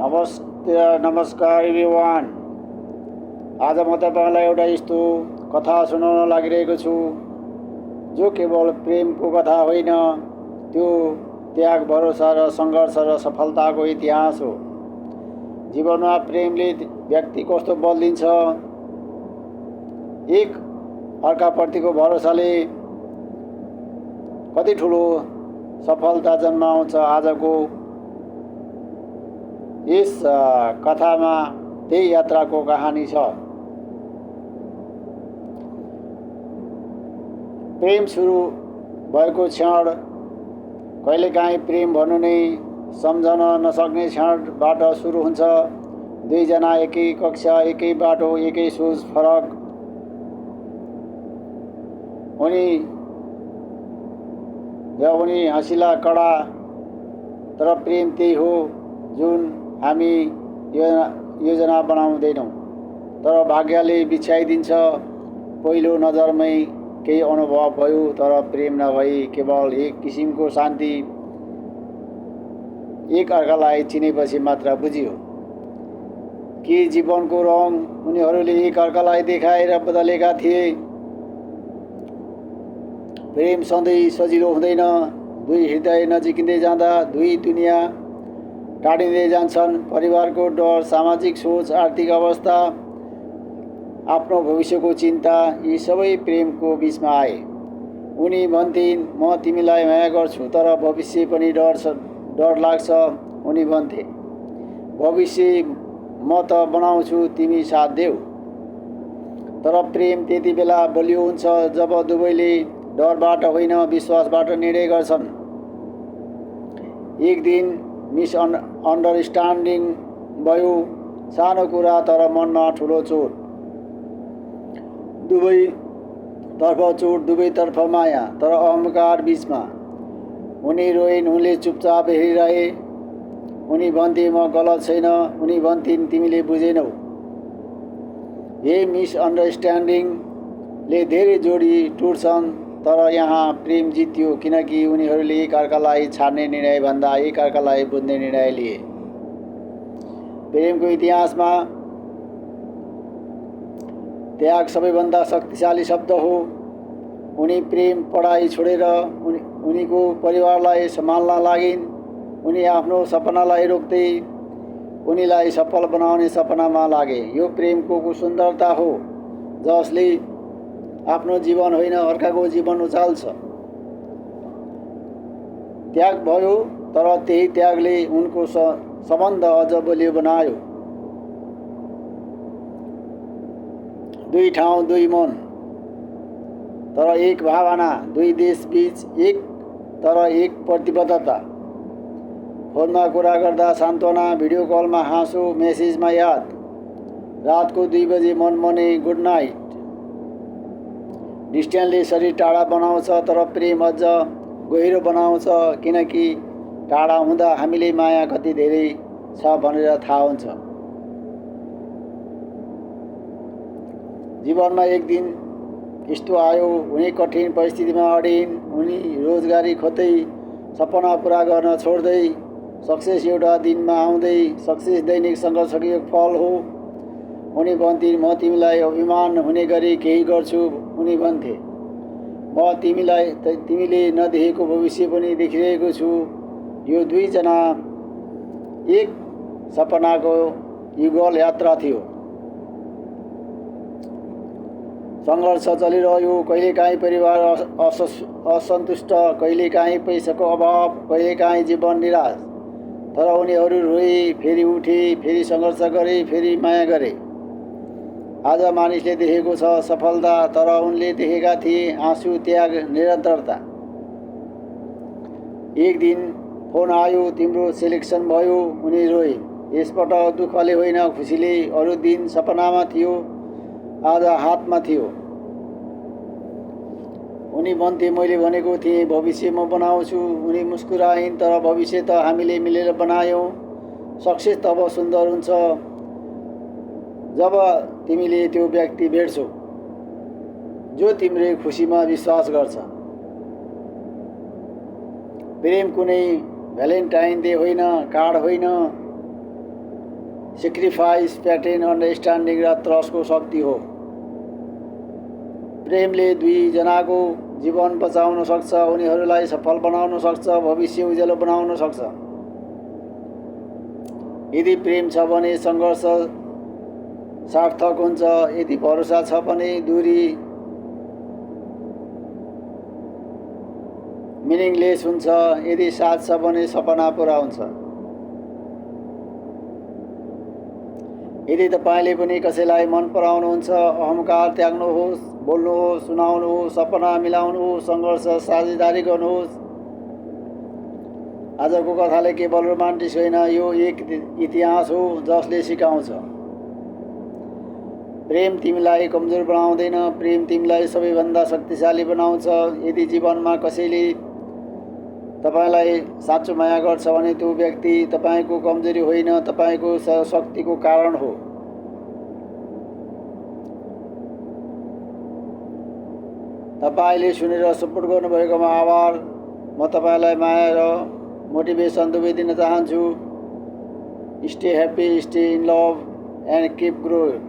नमस्कार एभ्रिवान। आज म तपाईलाई एउटा यस्तो कथा सुनाउन लागिरहेको छु जो केवल प्रेमको कथा होइन, त्यो त्याग, भरोसा र सङ्घर्ष र सफलताको इतिहास हो। जीवनमा प्रेमले व्यक्ति कस्तो बदलिन्छ, एक अर्काप्रतिको भरोसाले कति ठुलो सफलता जन्माउँछ। आजको यस कथामा त्यही यात्राको कहानी छ। प्रेम सुरु भएको क्षण, कहिलेकाहीँ प्रेम भन्नु नै सम्झन नसक्ने क्षणबाट सुरु हुन्छ। दुईजना एकै कक्षा, एकै बाटो, एकै सोच, फरक उनी हँसिला कडा, तर प्रेम त्यही हो जुन हामी योजना बनाउँदैनौँ, तर भाग्यले बिछ्याइदिन्छ। पहिलो नजरमै केही अनुभव भयो, तर प्रेम नभई केवल एक किसिमको शान्ति। एक अर्कालाई चिनेपछि मात्र बुझियो कि जीवनको रङ उनीहरूले एक अर्कालाई देखाएर बदलेका थिए। प्रेम सधैँ सजिलो हुँदैन। दुई हृदय नजिकिँदै जाँदा दुई दुनियाँ टाढिँदै जान्छन्। परिवारको डर, सामाजिक सोच, आर्थिक अवस्था, आफ्नो भविष्यको चिन्ता, यी सबै प्रेमको बिचमा आए। उनी भन्थिन्, म तिमीलाई माया गर्छु, तर भविष्य पनि डर लाग्छ। उनी भन्थे, भविष्य म त बनाउँछु, तिमी साथ देऊ। तर प्रेम त्यति बेला बलियो हुन्छ जब दुवैले डरबाट होइन, विश्वासबाट निर्णय गर्छन्। एक दिन मिसअन्डरस्ट्यान्डिङ भयो, सानो कुरा तर मनमा ठुलो चोट। दुवैतर्फ चोट, दुवैतर्फ माया, तर अहङ्कार बिचमा। उनी रोइन्, उनले चुपचाप हेरिरहे। उनी भन्थे, म गलत छैन। उनी भन्थिन्, तिमीले बुझेनौ। यही मिसअन्डरस्ट्यान्डिङले धेरै जोडी टुट्छन्, तर यहाँ प्रेम जित्यो, किनकि उनीहरूले एक अर्कालाई छाड्ने निर्णय भन्दा एक अर्कालाई बुझ्ने निर्णय लिए। प्रेमको इतिहासमा त्याग सबैभन्दा शक्तिशाली शब्द हो। उनी प्रेम पढाइ छोडेर उनीको परिवारलाई सम्हाल्न लागिन्। उनी आफ्नो सपनालाई रोक्दै उनीलाई सफल बनाउने सपनामा लागे। यो प्रेमको सुन्दरता हो, जसले आफ्नो जीवन होइन अर्काको जीवन उचाल्छ। त्याग भयो, तर त्यही त्यागले उनको सम्बन्ध अझ बलियो बनायो। दुई ठाउँ, दुई मन, तर एक भावना। दुई देश बीच एक, तर एक प्रतिबद्धता। फोनमा कुरा गर्दा सान्त्वना, भिडियो कलमा हाँसो, मेसेजमा याद। रातको 2 बजे मन भने गुड नाइट। डिस्टेन्सले शरीर टाढा बनाउँछ, तर प्रेम अझ गहिरो बनाउँछ, किनकि टाढा हुँदा हामीले माया कति धेरै छ भनेर थाहा हुन्छ। जीवनमा एक दिन यस्तो आयो, उनी कठिन परिस्थितिमा अडिन्। उनी रोजगारी खोज्दै, सपना पुरा गर्न छोड्दै, सक्सेस एउटा दिनमा आउँदै। सक्सेस दैनिक सङ्घर्षको एक फल हो। उनी भन्थिन्, म तिमीलाई अभिमान हुने गरी केही गर्छु। उनी भन्थे, म तिमीले नदेखेको भविष्य पनि देखिरहेको छु। यो दुईजना एक सपनाको युगल यात्रा थियो। सङ्घर्ष चलिरह्यो। कहिलेकाहीँ परिवार असन्तुष्ट, कहिलेकाहीँ पैसाको अभाव, कहिलेकाहीँ जीवन निराश, तर उनीहरू रोए, फेरि उठे, फेरि सङ्घर्ष गरे, फेरि माया गरे। आज मानिसले देखेको छ सफलता, तर उनले देखेका थिए आँसु, त्याग, निरन्तरता। एक दिन फोन आयो, तिम्रो सेलेक्सन भयो। उनी रोए। यसपटक दुःखले होइन, खुसीले। अरू दिन सपनामा थियो, आज हातमा थियो। उनी भन्थे, मैले भनेको थिएँ भविष्य म बनाउँछु। उनी मुस्कुराइन्, तर भविष्य त हामीले मिलेर बनायौँ। सक्सेस तब सुन्दर हुन्छ जब तिमीले त्यो व्यक्ति भेट्छौ जो तिम्रो खुसीमा विश्वास गर्छ। प्रेम कुनै भ्यालेन्टाइन डे होइन, कार्ड होइन, सेक्रिफाइस, प्याटर्न, अन्डरस्ट्यान्डिङ र ट्रस्टको शक्ति हो। प्रेमले दुईजनाको जीवन बचाउन सक्छ, उनीहरूलाई सफल बनाउन सक्छ, भविष्य उज्यालो बनाउन सक्छ। यदि प्रेम छ भने सङ्घर्ष सार्थक हुन्छ, यदि भरोसा छ भने दूरी मिनिङलेस हुन्छ, यदि साथ छ भने सपना पुरा हुन्छ। यदि तपाईँले पनि कसैलाई मन पराउनुहुन्छ, अहङ्कार त्याग्नुहोस्, बोल्नुहोस्, सुनाउनुहोस्, सपना मिलाउनुहोस्, सङ्घर्ष साझेदारी गर्नुहोस्। आजको कथाले केवल रोमान्टिक होइन, यो एक इतिहास हो जसले सिकाउँछ प्रेम तिमीलाई कमजोर बनाउँदैन, प्रेम तिमीलाई सबैभन्दा शक्तिशाली बनाउँछ। यदि जीवनमा कसैले तपाईँलाई साँचो माया गर्छ भने त्यो व्यक्ति तपाईँको कमजोरी होइन, तपाईँको शक्तिको कारण हो। तपाईँले सुनेर सपोर्ट गर्नुभएकोमा आभार। म तपाईँलाई माया र मोटिभेसन दुवै दिन चाहन्छु। Stay happy, stay in love and keep growth.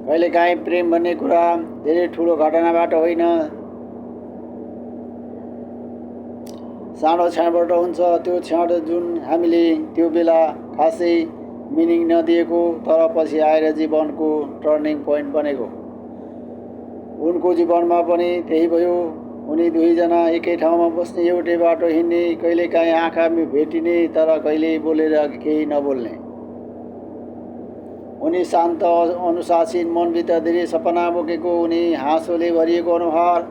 कहिलेकाहीँ प्रेम भन्ने कुरा धेरै ठुलो घटनाबाट होइन, सानो क्षणबाट हुन्छ। त्यो क्षण जुन हामीले त्यो बेला खासै मिनिङ नदिएको तर पछि आएर जीवनको टर्निङ पोइन्ट बनेको। उनको जीवनमा पनि त्यही भयो। उनी दुईजना एकै ठाउँमा बस्ने, एउटै बाटो हिँड्ने, कहिलेकाहीँ आँखा भेटिने तर कहिले बोलेर केही नबोल्ने। उनी शान्त, अनुशासित, मनभित्र धेरै सपना बोकेको, उनी हाँसोले भरिएको अनुहार,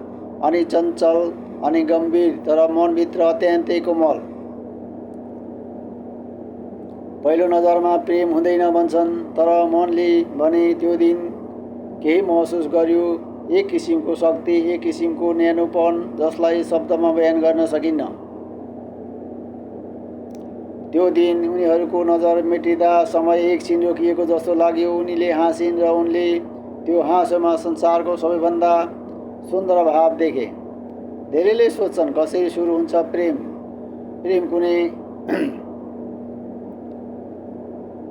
अनि चञ्चल अनि गम्भीर तर मनभित्र अत्यन्तै कोमल। पहिलो नजरमा प्रेम हुँदैन भन्छन्, तर मनले भने त्यो दिन केही महसुस गर्यो, एक किसिमको शक्ति, एक किसिमको न्यानोपन जसलाई शब्दमा बयान गर्न सकिन्न। त्यो दिन उनीहरूको नजर मेटिँदा समय एकछिन रोकिएको जस्तो लाग्यो। उनीले हाँसिन् र उनले त्यो हाँसोमा संसारको सबैभन्दा सुन्दर भाव देखे। धेरैले सोच्छन् कसरी सुरु हुन्छ प्रेम? प्रेम कुनै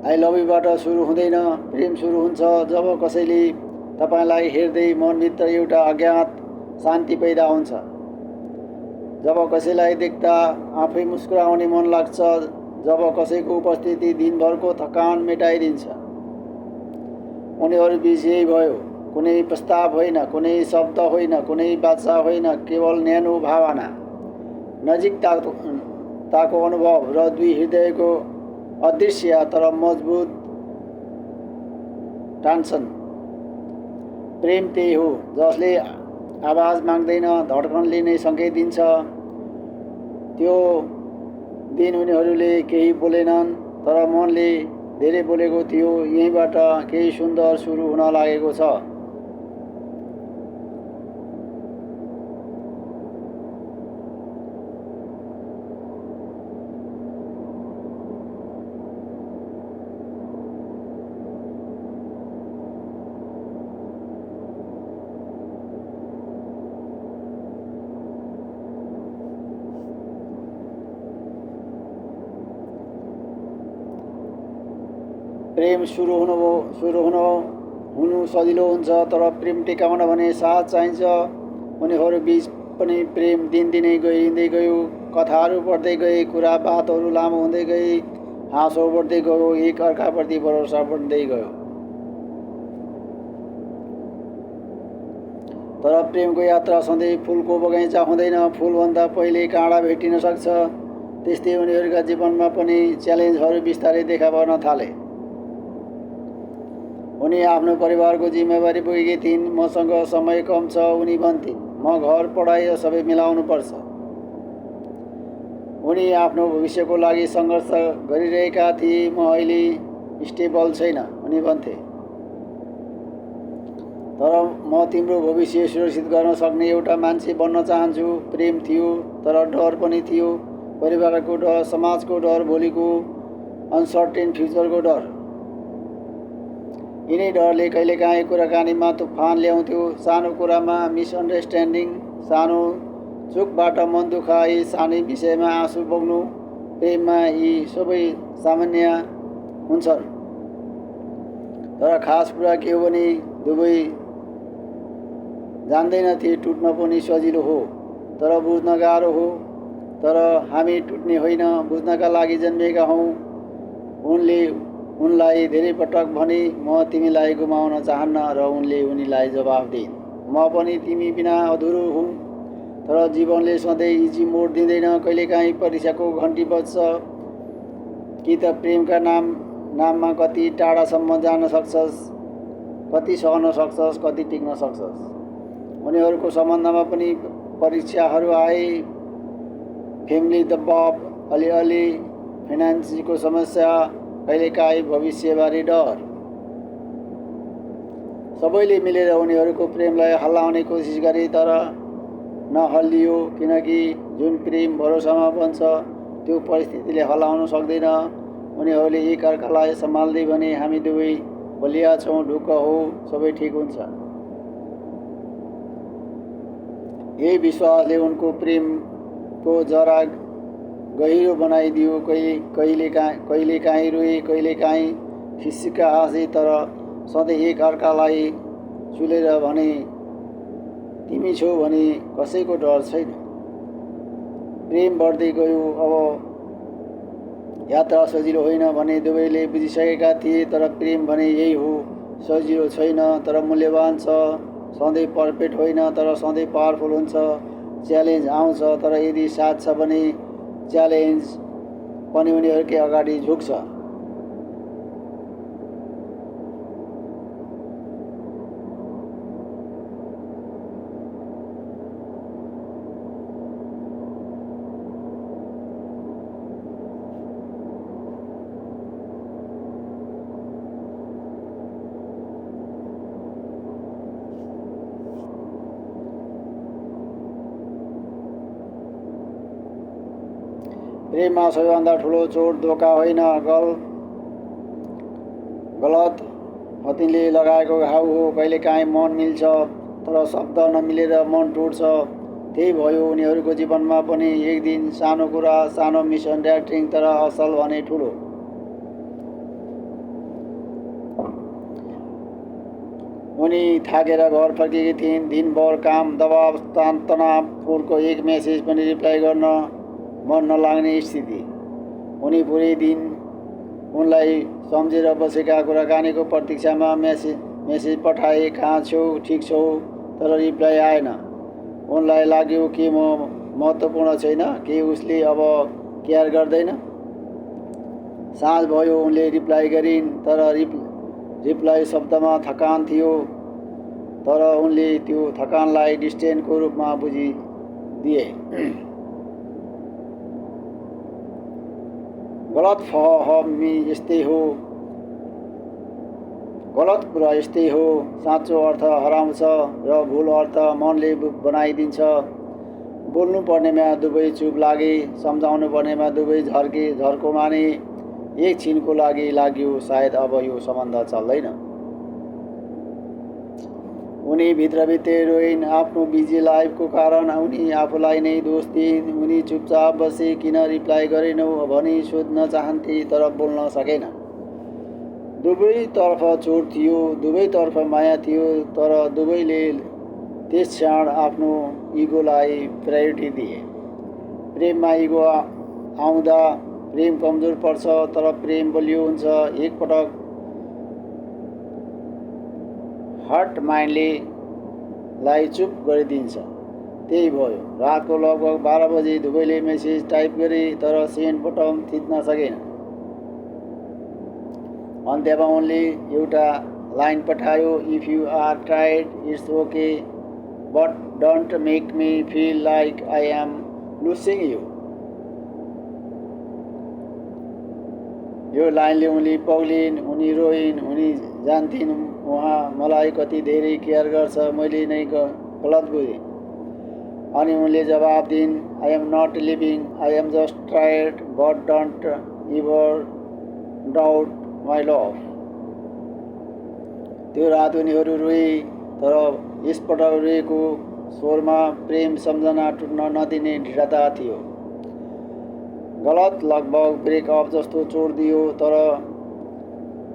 आई लभ युबाट सुरु हुँदैन। प्रेम सुरु हुन्छ जब कसैले तपाईँलाई हेर्दै मनभित्र एउटा अज्ञात शान्ति पैदा हुन्छ, जब कसैलाई देख्दा आफै मुस्कुराउने मन लाग्छ, जब कसैको उपस्थिति दिनभरको थकान मेटाइदिन्छ। उनीहरू बिच यही भयो, कुनै प्रस्ताव होइन, कुनै शब्द होइन, कुनै बाचा होइन, केवल न्यानो भावना, नजिकताको अनुभव र दुई हृदयको अदृश्य तर मजबुत टान्छन्। प्रेम त्यही हो जसले आवाज माग्दैन, धड्कनले नै सङ्केत दिन्छ। त्यो दिन उनीहरूले केही बोलेनन् तर मनले धेरै बोलेको थियो। यहीँबाट केही सुन्दर सुरु हुन लागेको छ। प्रेम सुरु हुनु सजिलो हुन्छ, तर प्रेम टिकाउन भने साथ चाहिन्छ। उनीहरू बिच पनि प्रेम दिनदिनै गहिरिँदै गयो। कथाहरू बढ्दै गए, कुरा बातहरू लामो हुँदै गए, हाँसो बढ्दै गयो, एक अर्काप्रति भरोसा बढ्दै गयो। तर प्रेमको यात्रा सधैँ फुलको बगैँचा हुँदैन। फुलभन्दा पहिले काँडा भेटिन सक्छ। त्यस्तै उनीहरूका जीवनमा पनि च्यालेन्जहरू बिस्तारै देखा पर्न थाले। उनी आफ्नो परिवारको जिम्मेवारी बोकेकी थिइन्। मसँग समय कम छ उनी भन्थिन्। म घर पढाइ र सबै मिलाउनुपर्छ। उनी आफ्नो भविष्यको लागि सङ्घर्ष गरिरहेका थिए। म अहिले स्टेबल छैन, उनी भन्थे। तर म तिम्रो भविष्य सुरक्षित गर्न सक्ने एउटा मान्छे बन्न चाहन्छु। प्रेम थियो, तर डर पनि थियो। परिवारको डर, समाजको डर, भोलिको अनसर्टेन फ्युचरको डर। यिनै डरले कहिलेकाहीँ कुराकानीमा तुफान ल्याउँथ्यो। सानो कुरामा मिसअन्डरस्ट्यान्डिङ, सानो चुकबाट मन दुखाइ, सानै विषयमा आँसु बग्नु। प्रेममा यी सबै सामान्य हुन्छन्। तर खास कुरा के हो भने दुवै जान्दैनथे टुट्न पनि सजिलो हो, तर बुझ्न गाह्रो हो। तर हामी टुट्ने होइन, बुझ्नका लागि जन्मिएका हौँ। उनले उनलाई धेरै पटक भने, म तिमीलाई गुमाउन चाहन्न, र उनले उनीलाई जवाफ दिइन्, म पनि तिमी बिना अधुरो हुँ। तर जीवनले सधैँ इजी मोड दिँदैन। कहिलेकाहीँ परीक्षाको घन्टी बज्छ। कि त प्रेमका नाममा कति टाढासम्म जान सक्छस्, कति सहन सक्छस्, कति टिक्न सक्छस्। उनीहरूको सम्बन्धमा पनि परीक्षाहरू आए। फ्यामिली दबाब, अलिअलि फाइनान्सको समस्या, कहिलेकाहीँ भविष्यबारे डर। सबैले मिलेर उनीहरूको प्रेमलाई हल्लाउने कोसिस गरे, तर नहल्लियो। किनकि जुन प्रेम भरोसामा बन्छ त्यो परिस्थितिले हल्लाउन सक्दैन। उनीहरूले एकअर्कालाई सम्हाल्दै भने, हामी दुवै बलिया छौँ, ढुक्क हो, सबै ठिक हुन्छ। यही विश्वासले उनको प्रेमको जरा गहिरो बनाइदियो। कहिलेकाहीँ रोए, कहिलेकाहीँ खिस्सिका हाँसे, तर सधैँ एकअर्कालाई चुलेर भने, तिमी छौ भने कसैको डर छैन। प्रेम बढ्दै गयो। अब यात्रा सजिलो होइन भने दुवैले बुझिसकेका थिए। तर प्रेम भने यही हो, सजिलो छैन तर मूल्यवान छ। सधैँ पर्फेक्ट होइन, तर सधैँ पावरफुल हुन्छ। च्यालेन्ज आउँछ, तर यदि साथ छ भने च्यालेन्ज पनि उनीहरूकै अगाडि झुक्छ। प्रेममा सबैभन्दा ठुलो चोट धोका होइन, गलत हतिले लगाएको घाउ हो। कहिलेकाहीँ मन मिल्छ, तर शब्द नमिलेर मन टुट्छ। त्यही भयो उनीहरूको जीवनमा पनि। एक दिन सानो कुरा, सानो मिसअन्डरस्ट्यान्डिङ, तर असल भने ठुलो। उनी थाकेर घर फर्केकी थिइन्। दिनभर काम, दबाब, तनाव, फोनको एक मेसेज पनि रिप्लाई गर्न मन नलाग्ने स्थिति। उनी पुरै दिन उनलाई सम्झेर बसेका, कुराकानीको प्रतीक्षामा मेसेज पठाए, कहाँ छौ, ठिक छौ, तर रिप्लाई आएन। उनलाई लाग्यो कि म महत्त्वपूर्ण छैन, कि उसले अब केयर गर्दैन। साँझ भयो, उनले रिप्लाई गरिन्, तर रिप्लाई शब्दमा थकान थियो। तर उनले त्यो थकानलाई डिस्टेन्सको रूपमा बुझिदिए। गलतफहमी यस्तै हो, गलत कुरा यस्तै हो। साँचो अर्थ हराउँछ र भुल अर्थ मनले बनाइदिन्छ। बोल्नु पर्नेमा दुवै चुप लागे, सम्झाउनु पर्नेमा दुवै झर्को माने। एक छिनको लागि लाग्यो सायद अब यो सम्बन्ध चल्दैन। उनी भित्रभित्रै रोइन्। आफ्नो बिजी लाइफको कारण उनी आफूलाई नै दोष दिइन्। उनी चुपचाप बसे। किन रिप्लाई गरेनौ भनी सोध्न चाहन्थे, तर बोल्न सकेन। दुवैतर्फ चोट थियो, दुवैतर्फ माया थियो, तर दुवैले त्यस क्षण आफ्नो इगोलाई प्रायोरिटी दिए। प्रेममा इगो आउँदा प्रेम कमजोर पर्छ, तर प्रेम बलियो हुन्छ। एकपटक हर्ट माइन्डले लाई चुप गरिदिन्छ। त्यही भयो। रातको लगभग 12 बजे दुवैले मेसेज टाइप गरे, तर सेन्ड बटन थिच्न सकेन। अन्त्यमा उनले एउटा लाइन पठायो, if you are tired it's okay, but don't make me feel like I am losing you. यो लाइनले उनी पग्लिन्, उनी रोइन्, उनी जान्थिन् उहाँ मलाई कति धेरै केयर गर्छ, मैले नै गलत बुझेँ। अनि उनले जवाब दिइन्, I am not leaving, I am just tired, but don't ever doubt my love. त्यो रात उनीहरू रोए, तर यसपटक रोएको स्वरमा प्रेम सम्झना टुट्न नदिने दृढता थियो। गलत लगभग ब्रेकअप जस्तो चोट दियो, तर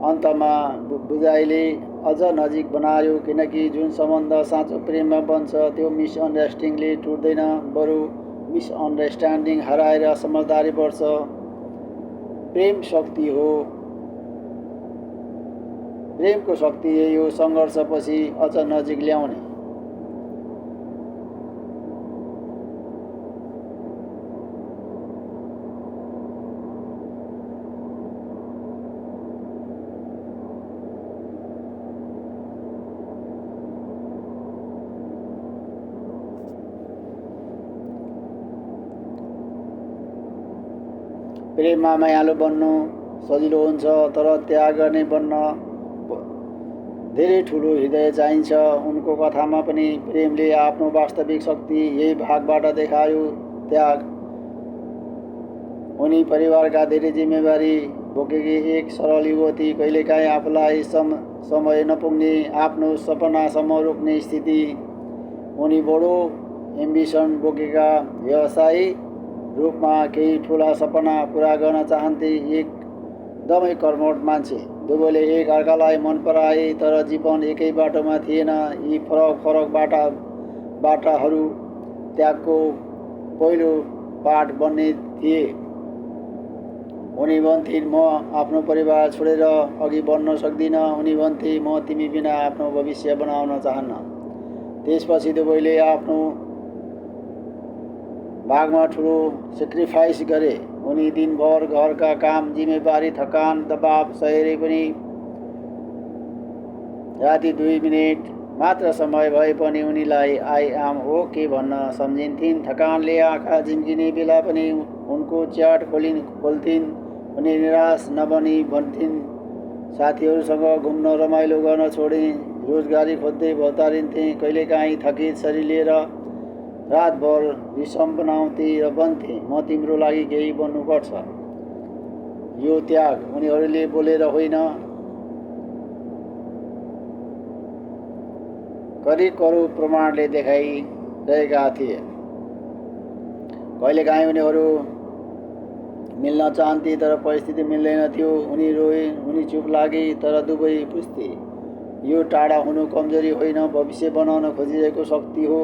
अन्तमा बुझाइले अझ नजिक बनायो, किनकि जुन सम्बन्ध साँचो प्रेममा बन्छ त्यो मिसअन्डरस्ट्यान्डिङले टुट्दैन, बरु मिसअन्डरस्ट्यान्डिङ हराएर समझदारी बढ्छ। प्रेम शक्ति हो, प्रेमको शक्ति यही हो, सङ्घर्षपछि अझ नजिक ल्याउने। प्रेममा मायालु बन्नु सजिलो हुन्छ, तर त्याग गर्ने बन्न धेरै ठुलो हृदय चाहिन्छ। उनको कथामा पनि प्रेमले आफ्नो वास्तविक शक्ति यही भागबाट देखायो, त्याग। उनी परिवारका धेरै जिम्मेवारी बोकेकी एक सरल युवती, कहिलेकाहीँ आफूलाई समय नपुग्ने, आफ्नो सपनासम्म रोक्ने स्थिति। उनी बडो एम्बिसन बोकेका व्यवसायी रूपमा केही ठुला सपना पुरा गर्न चाहन्थे, एकदमै कर्मठ मान्छे। दुवैले एक अर्कालाई मन पराए, तर जीवन एकै बाटोमा थिएन। यी फरक फरक बाटाहरू त्यागको पहिलो पाठ बन्ने थिए। उनी भन्थिन्, म आफ्नो परिवार छोडेर अघि बढ्न सक्दिनँ। उनी भन्थे, म तिमी बिना आफ्नो भविष्य बनाउन चाहन्न। त्यसपछि दुवैले आफ्नो भागमा ठुलो सेक्रिफाइस गरे। उनी दिनभर घरका काम, जिम्मेवारी, थकान, दबाव सहेरे पनि राति 2 मिनेट मात्र समय भए पनि उनीलाई आई एम ओके भन्न सम्झिन्थिन्। थकानले आँखा झिम्किने बेला पनि उनको च्याट खोल्थिन्। उनी निराश नबनी भन्थिन्, साथीहरूसँग घुम्न, रमाइलो गर्न छोडे, रोजगारी खोज्दै भौतारिन्थे। कहिलेकाहीँ थकित शरीर लिएर रातभर विषम बनाउँथे र भन्थे, म तिम्रो लागि केही बन्नुपर्छ। यो त्याग उनीहरूले बोलेर होइन, करिब प्रमाणले देखाइरहेका थिए। कहिलेकाहीँ उनीहरू मिल्न चाहन्थे, तर परिस्थिति मिल्दैनथ्यो। उनी रोए, उनी चुप लागे, तर दुवै बुझ्थे यो टाढा हुनु कमजोरी होइन, भविष्य बनाउन खोजिरहेको शक्ति हो।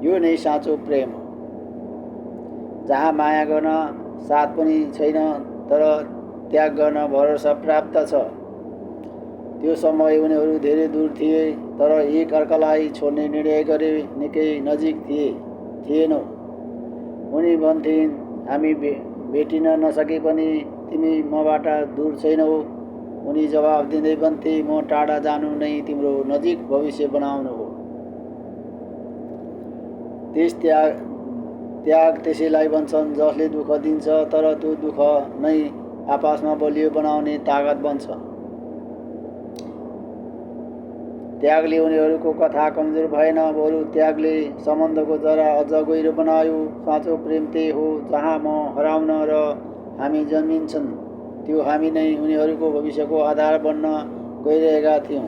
यो नै साँचो प्रेम हो, जहाँ माया गर्न साथ पनि छैन, तर त्याग गर्न भरोसा पर्याप्त छ। त्यो समय उनीहरू धेरै दूर थिए, तर एक अर्कालाई छोड्ने निर्णय गरे निकै नजिक थिएनौँ। उनी भन्थिन्, हामी भेटिन नसके पनि तिमी मबाट दूर छैनौ। उनी जवाब दिँदै भन्थे, म टाढा जानु नै तिम्रो नजिक भविष्य बनाउनु हो। त्याग त्यसैलाई भन्छन् जसले दुःख दिन्छ, तर त्यो दुःख नै आपसमा बलियो बनाउने ताकत बन्छ। त्यागले उनीहरूको कथा कमजोर भएन, बरु त्यागले सम्बन्धको जरा अझ गहिरो बनायो। साँचो प्रेम त्यही हो, जहाँ म हराउन र हामी जन्मिन्छन्, त्यो हामी नै उनीहरूको भविष्यको आधार बन्न गइरहेका थियौँ।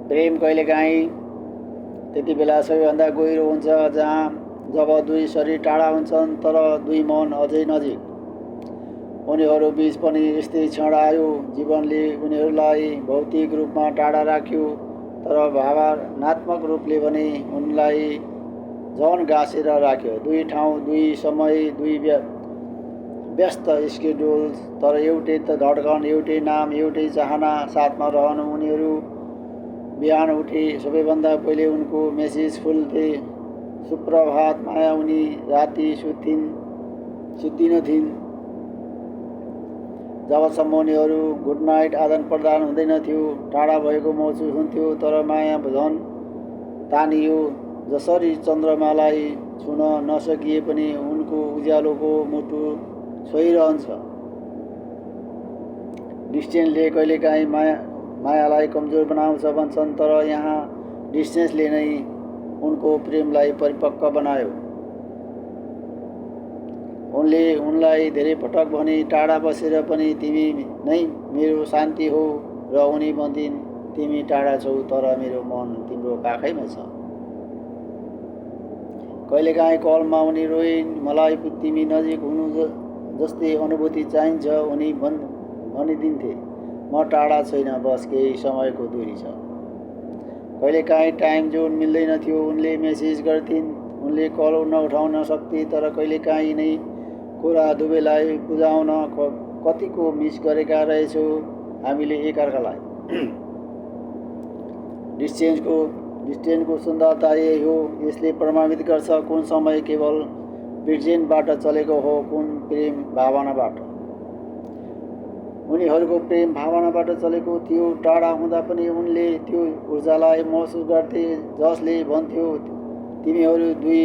प्रेम कहिलेकाहीँ त्यति बेला सबैभन्दा गहिरो हुन्छ जब दुई शरीर टाढा हुन्छन्, तर दुई मन अझै नजिक। उनीहरू बीच पनि यस्तै क्षण आयो। जीवनले उनीहरूलाई भौतिक रूपमा टाढा राख्यो, तर भावनात्मक रूपले भने उनलाई झन गाँसेर राख्यो। दुई ठाउँ, दुई समय, दुई व्यस्त स्केड्युल, तर एउटै त धड्कन, एउटै नाम, एउटै चाहना साथमा रहनु। उनीहरू बिहान उठे सबैभन्दा पहिले उनको मेसेज खुल्थे, सुप्रभात माया। उनी राति सुत्दिनथिन् जबसम्म उनीहरू गुड नाइट आदान प्रदान हुँदैनथ्यो। टाढा भएको महसुस हुन्थ्यो, तर माया झन् तानियो। जसरी चन्द्रमालाई छुन नसकिए पनि उनको उज्यालोको मुटु छोइरहन्छ। डिस्टेन्सले कहिलेकाहीँ मायालाई कमजोर बनाउँछ भन्छन्, तर यहाँ डिस्टेन्सले नै उनको प्रेमलाई परिपक्व बनायो। उनले उनलाई धेरै पटक भने, टाढा बसेर पनि तिमी नै मेरो शान्ति हो, र उनी भन्थिन्, तिमी टाढा छौ तर मेरो मन तिम्रो काखैमा छ। कहिलेकाहीँ कलमा उनी रोइन्, मलाई तिमी नजिक हुनु जस्तै अनुभूति चाहिन्छ। उनी भनिदिन्थे, म टाढा छैन, बस केही समयको दूरी छ। कहिलेकाहीँ टाइम जोन मिल्दैनथ्यो, उनले मेसेज गर्थिन्। उनले कल नउठाउन सक्थे, तर कहिलेकाहीँ नै कुरा दुवैलाई बुझाउन, कतिको मिस गरेका रहेछौ हामीले एकअर्कालाई। डिस्टेन्सको सुन्दरता यही हो, यसले प्रमाणित गर्छ कुन समय केवल प्रेजेन्टबाट चलेको हो, कुन प्रेम भावनाबाट। उनीहरूको प्रेम भावनाबाट चलेको थियो। टाढा हुँदा पनि उनले त्यो ऊर्जालाई महसुस गर्थे, जसले भन्थ्यो, तिमीहरू दुई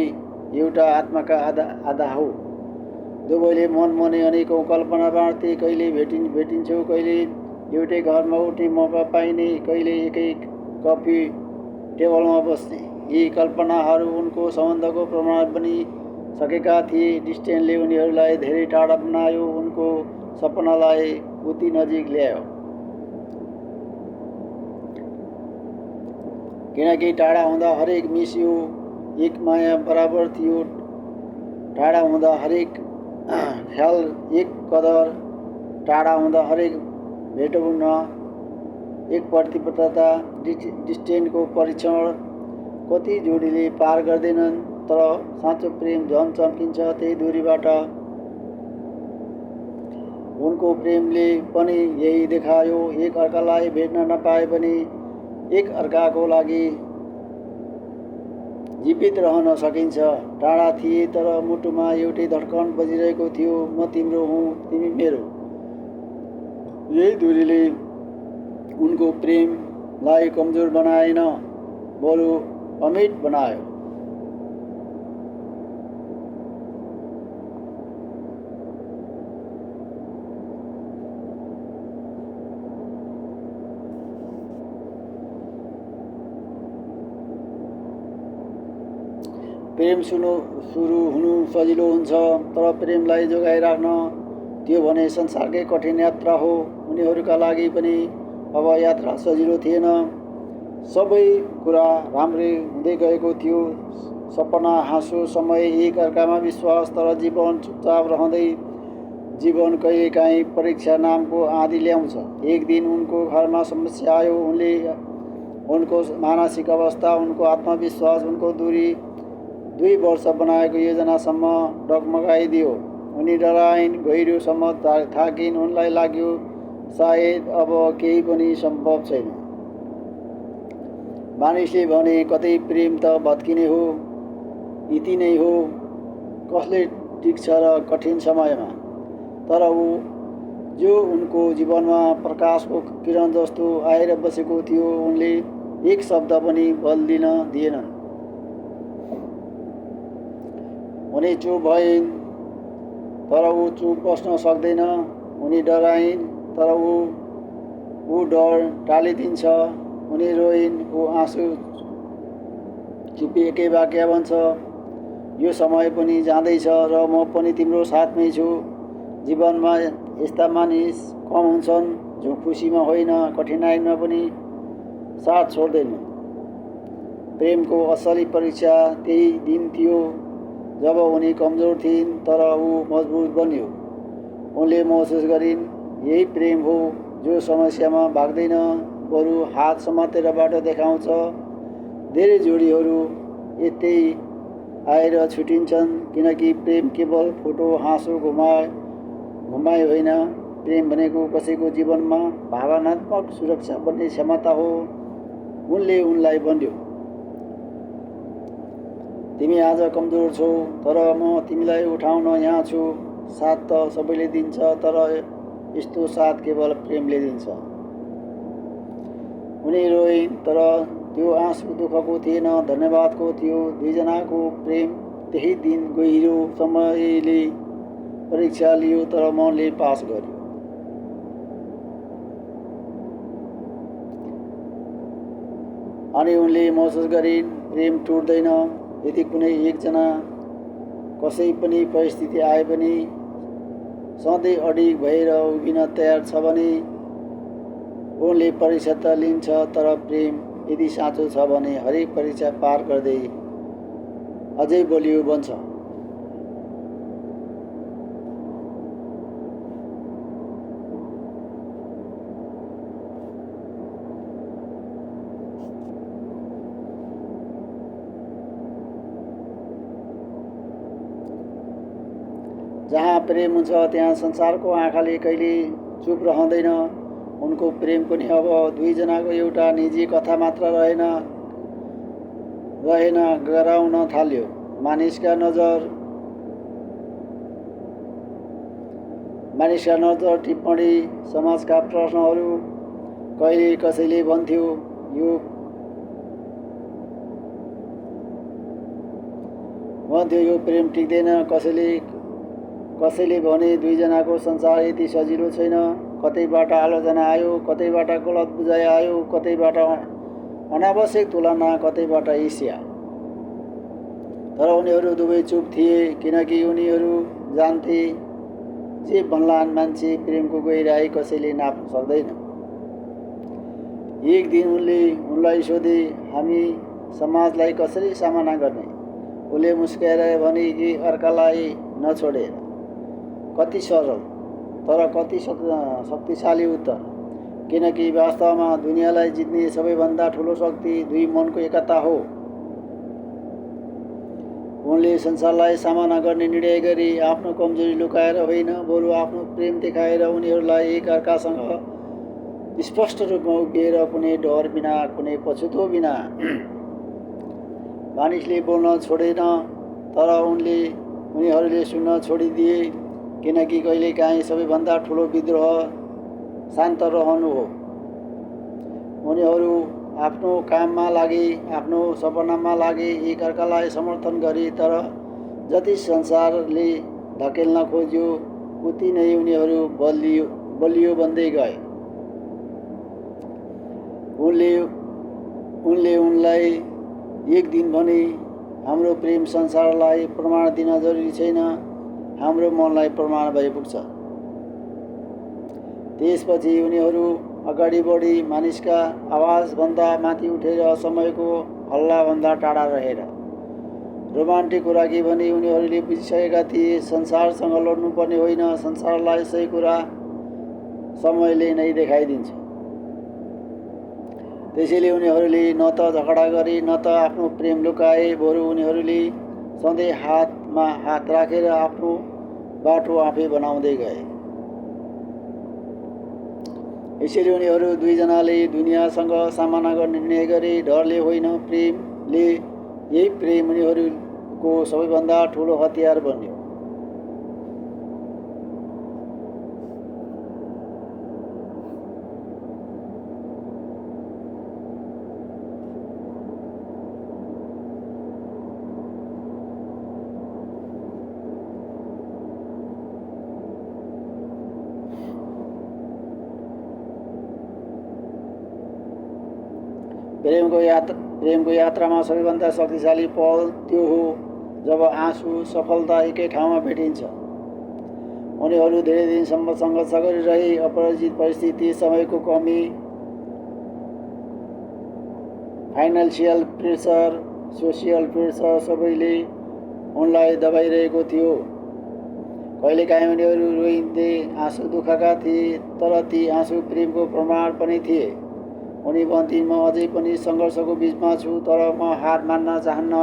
एउटा आत्माका आधा हो। दुवैले मनमनै अनेकौँ कल्पना बाँड्थे, कहिले भेटिन्छौँ, कहिले एउटै घरमा उठ्ने मौका पाइने, कहिले एकै कफी टेबलमा बस्ने। यी कल्पनाहरू उनको सम्बन्धको प्रमाण बनिसकेका थिए। डिस्टेन्सले उनीहरूलाई धेरै टाढा बनायो, उनको सपनालाई उति नजिक ल्यायो। किनकि टाढा हुँदा हरेक मिस यू एक माया बराबर थियो। टाढा हुँदा हरेक ख्याल एक कदर, टाढा हुँदा हरेक भेटौन एक प्रतिबद्धता। डिस्टेन्सको परीक्षण कति जोडीले पार गर्दैनन्, तर साँचो प्रेम झन् चम्किन्छ त्यही दूरीबाट। उनको प्रेमले पनि यही देखायो, एक अर्कालाई भेट्न नपाए पनि एक अर्काको लागि जीवित रहन सकिन्छ। टाढा थिए तर मुटुमा एउटै धड्कन बजिरहेको थियो, म तिम्रो हुँ, तिमी मेरो। यही दूरीले उनको प्रेमलाई कमजोर बनाएन, बरु अमिट बनायो। प्रेम सुरु हुनु सजिलो हुन्छ, तर प्रेमलाई जोगाइराख्न त्यो भने संसारकै कठिन यात्रा हो। उनीहरूका लागि पनि अब यात्रा सजिलो थिएन। सबै कुरा राम्रै हुँदै गएको थियो, सपना, हाँसो, समय, एक अर्कामा विश्वास। तर जीवन चुपचाप रहँदै जीवन कहिलेकाहीँ परीक्षा नामको आँधी ल्याउँछ। एक दिन उनको घरमा समस्या आयो। उनको मानसिक अवस्था, उनको आत्मविश्वास, उनको दूरी 2 वर्ष बनाएको योजनासम्म डगमगाइदियो। उनी डराइन्, गहिरोसम्म थाकिन्। उनलाई लाग्यो सायद अब केही पनि सम्भव छैन। मानिसले भने, कतै प्रेम त भत्किने हो, यति नै हो, कसले टिक्छ र कठिन समयमा। तर जो उनको जीवनमा प्रकाशको किरण जस्तो आएर बसेको थियो, उनले एक शब्द पनि बदलिन दिएनन्। उनी चुप भइन्, तर ऊ चुप बस्न सक्दैन। उनी डराइन्, तर ऊ डर टालिदिन्छ। उनी रोइन्, ऊ आँसु चुपी एकै वाक्य भन्छ, यो समय पनि जाँदैछ र म पनि तिम्रो साथमै छु। जीवनमा यस्ता मानिस कम हुन्छन् जो खुसीमा होइन, कठिनाइमा पनि साथ छोड्दैनन्। प्रेमको असली परीक्षा त्यही दिन थियो जब उनी कमजोर थिइन्, तर ऊ मजबुत बन्यो। उनले महसुस गरिन्, यही प्रेम हो जो समस्यामा भाग्दैन, बरु हात समातेर बाटो देखाउँछ। धेरै जोडीहरू यतै आएर छुटिन्छन्, किनकि प्रेम केवल फोटो, हाँसो, घुमाइ होइन। प्रेम भनेको कसैको जीवनमा भावनात्मक सुरक्षा बन्ने क्षमता हो। उनले उनलाई भन्यो, तिमी आज कमजोर छौ, तर म तिमीलाई उठाउन यहाँ छु। साथ त सबैले दिन्छ, तर यस्तो साथ केवल प्रेमले दिन्छ। उनी रोइन्, तर त्यो आँसु दुःखको थिएन, धन्यवादको थियो। दुईजनाको प्रेम त्यही दिन गहिरो। समयले परीक्षा लियो, तर मनले पास गर्यो। अनि उनले महसुस गरिन्, प्रेम टुट्दैन। यदि कुनै एकजना कसै पनि परिस्थिति आए पनि सधैँ अडिग भएर उभिन तयार छ भने उनले परीक्षा त लिन्छ, तर प्रेम यदि साँचो छ भने हरेक परीक्षा पार गर्दै अझै बलियो बन्छ। जहाँ प्रेम हुन्छ त्यहाँ संसारको आँखाले कहिले चुप रहँदैन। उनको प्रेम पनि अब दुईजनाको एउटा निजी कथा मात्र रहेन गराउन थाल्यो। मानिसका नजर, टिप्पणी, समाजका प्रश्नहरू। कहिले कसैले भन्थ्यो यो प्रेम टिक्दैन। कसैले भने दुईजनाको संसार यति सजिलो छैन। कतैबाट आलोचना आयो, कतैबाट गलत बुझाइ आयो, कतैबाट अनावश्यक तुलना, कतैबाट ईर्ष्या। तर उनीहरू दुवै चुप थिए, किनकि उनीहरू जान्थे जे भन्लान् मान्छे प्रेमको गहिराई कसैले नाप्न सक्दैन। एक दिन उनले उनलाई सोधे, हामी समाजलाई कसरी सामना गर्ने? उसले मुस्काएर भने कि अर्कालाई नछोडेर। कति सरल तर कति शक्तिशाली उत्तर, किनकि वास्तवमा दुनियाँलाई जित्ने सबैभन्दा ठुलो शक्ति दुई मनको एकता हो। उनले संसारलाई सामना गर्ने निर्णय गरी आफ्नो कमजोरी लुकाएर होइन, बरु आफ्नो प्रेम देखाएर उनीहरूलाई एक अर्कासँग स्पष्ट रूपमा उभिएर कुनै डर बिना, कुनै पछुतो बिना। मानिसले बोल्न छोडेन, तर उनीहरूले सुन्न छोडिदिए, किनकि कहिलेकाहीँ सबैभन्दा ठुलो विद्रोह शान्त रहनु हो। उनीहरू आफ्नो काममा लागे, आफ्नो सपनामा लागे, एक अर्कालाई समर्थन गरे, तर जति संसारले धकेल्न खोज्यो उति नै उनीहरू बलियो बन्दै गए। उनले उनलाई एक दिन भने, हाम्रो प्रेम संसारलाई प्रमाण दिन जरुरी छैन, हाम्रो मनलाई प्रमाण भए पुग्छ। त्यसपछि उनीहरू अगाडि बढी, मानिसका आवाजभन्दा माथि उठेर, समयको हल्लाभन्दा टाढा रहेर। रोमान्टिक कुरा के भने उनीहरूले बुझिसकेका थिए, संसारसँग लड्नुपर्ने होइन, संसारलाई सही कुरा समयले नै देखाइदिन्छ। त्यसैले उनीहरूले न त झगडा गरे, न त आफ्नो प्रेम लुकाए, बरु उनीहरूले सधैँ हातमा हात राखेर आफ्नो बाटो आफै बनाउँदै गए। यसैले उनीहरू दुईजनाले दुनियाँसँग सामना गर्ने निर्णय गरे, डरले होइन, प्रेमले। यही प्रेम उनीहरूको सबैभन्दा ठुलो हतियार बन्यो। प्रेमको यात्रामा सबैभन्दा शक्तिशाली पल त्यो हो जब आँसु, सफलता एकै ठाउँमा भेटिन्छ। उनीहरू धेरै दिनसम्म सङ्घर्ष गरिरहे, अपरिचित परिस्थिति, समयको कमी, फाइनान्सियल प्रेसर, सोसियल प्रेसर, सबैले उनलाई दबाइरहेको थियो। कहिलेकाहीँ उनीहरू रोइन्थे, आँसु दुःखका थिए, तर ती आँसु प्रेमको प्रमाण पनि थिए। उनी भन्थिन्, म अझै पनि सङ्घर्षको बिचमा छु, तर म हार मान्न चाहन्न।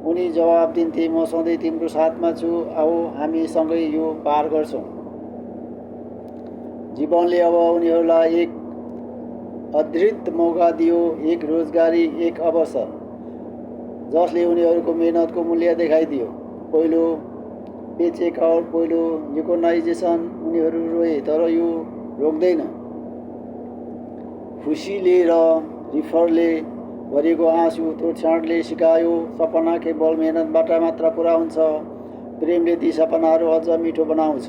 उनी जवाब दिन्थे, म सधैँ तिम्रो साथमा छु, आऊ हामी सँगै यो पार गर्छौँ। जीवनले अब उनीहरूलाई एक अद्भुत मौका दियो, एक रोजगारी, एक अवसर जसले उनीहरूको मेहनतको मूल्य देखाइदियो। पहिलो पेचेकआउट, पहिलो रिकग्नाइजेसन, उनीहरू रोए तर यो रोक्दैन। खुसीले र रिफरले भरिएको आँसु त्यो क्षणले सिकायो सपना केवल मेहनतबाट मात्र पुरा हुन्छ। प्रेमले ती सपनाहरू अझ मिठो बनाउँछ।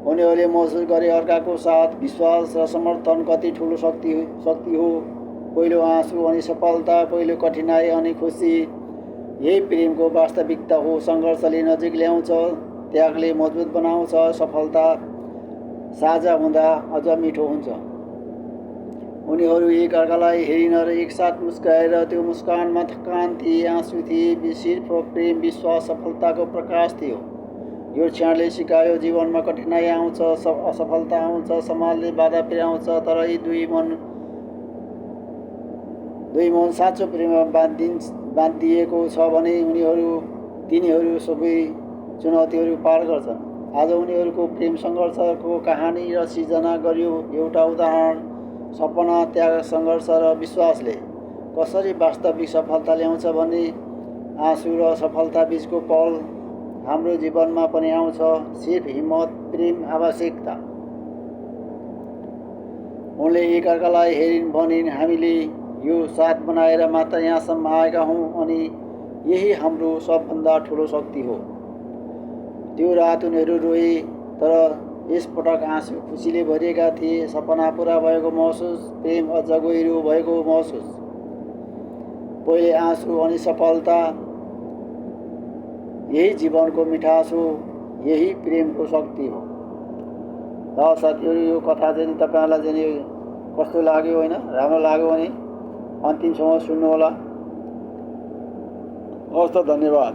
उनीहरूले महसुस गरे अर्काको साथ, विश्वास र समर्थन कति ठुलो शक्ति हो। पहिलो आँसु अनि सफलता, पहिलो कठिनाई अनि खुसी, यही प्रेमको वास्तविकता हो। सङ्घर्षले नजिक ल्याउँछ, त्यागले मजबुत बनाउँछ, सफलता साझा हुँदा अझ मिठो हुन्छ। उनीहरू एक अर्कालाई हेरिन र एकसाथ मुस्काएर, त्यो मुस्कानमा थकान थिए, आँसु थिए, सिर्फ प्रेम, विश्वास, सफलताको प्रकाश थियो। यो क्षणले सिकायो जीवनमा कठिनाई आउँछ, असफलता आउँछ, समाजले बाधा पुर्याउँछ, तर यी दुई मन साँचो प्रेममा बाँधिएको छ भने तिनीहरू सबै चुनौतीहरू पार गर्छन्। आज उनीहरूको प्रेम सङ्घर्षको कहानी र सिर्जना गरियो एउटा उदाहरण, सपना, त्याग, सङ्घर्ष र विश्वासले कसरी वास्तविक सफलता ल्याउँछ भन्ने। आँसु र सफलता बिचको पल हाम्रो जीवनमा पनि आउँछ, सिर्फ हिम्मत, प्रेम, आवश्यकता। उनले एक अर्कालाई हेरिन्, भनिन्, हामीले यो साथ बनाएर मात्र यहाँसम्म आएका हौँ अनि यही हाम्रो सबभन्दा ठुलो शक्ति हो। त्यो रात उनीहरू रोए तर यसपटक आँसु खुसीले भरिएका थिए। सपना पुरा भएको महसुस, प्रेम अझ गहिरो भएको महसुस। पहिले आँसु अनि सफलता, यही जीवनको मिठास हो, यही प्रेमको शक्ति हो। ल साथीहरू, यो कथा चाहिँ तपाईँहरूलाई चाहिँ कस्तो लाग्यो होइन, राम्रो लाग्यो भने अन्तिमसम्म सुन्नुहोला। हवस् त, धन्यवाद।